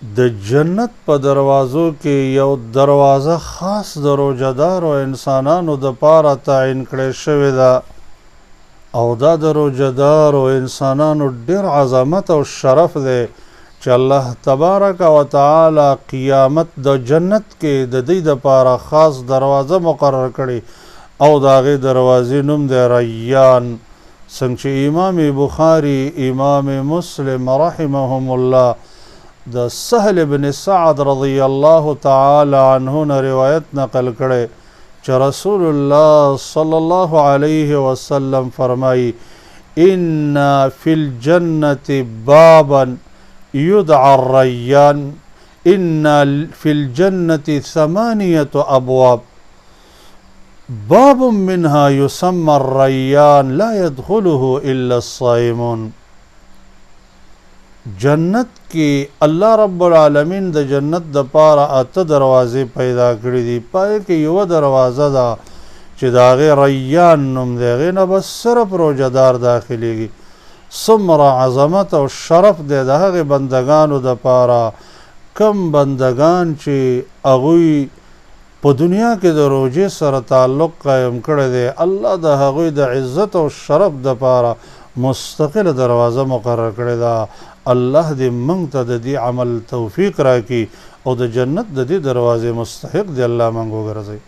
د جنت په دروازو کې یو دروازه خاص د روژه دارو انسانانو د پاره تعین کړې شوې ده او دا د روژه دارو انسانانو ډیر عظمت او شرف دی چې الله تبارک وتعالی قیامت د جنت کې د دوی د پاره خاص دروازه مقرر کړې او د هغې دروازې نوم دی ریان. څنګه چې امام بخاري، امام مسلم رحمهم الله د سهل ابن سعد رضی الله تعالی عنه نه روایت نقل کړی چې رسول الله صلی الله علیه وسلم فرمایي: ان فی الجنة بابا يدعى الريان، ان فی الجنة ثمانية ابواب، باب منها يسمى الريان لا يدخله الا الصائمون. جنت کې الله رب العالمین د جنت د پاره اته دروازې پیدا کړې دي. پای کې یوه دروازه ده چې د هغې ریان نوم دی، هغې نه بس صرف روژهدار داخلیږي. څومره عظمت او شرف دی د هغې بندګانو د پاره کم بندګان چې هغوی په دنیا کې د روژې سره تعلق قایم کړی دی. الله د هغوی د عزت او شرف د پاره مستقله دروازه مقرر کړې ده. الله دې موږ ته د دې عمل توفیق راکړي او د جنت د دې دروازې مستحق دې الله موږ وګرځوي.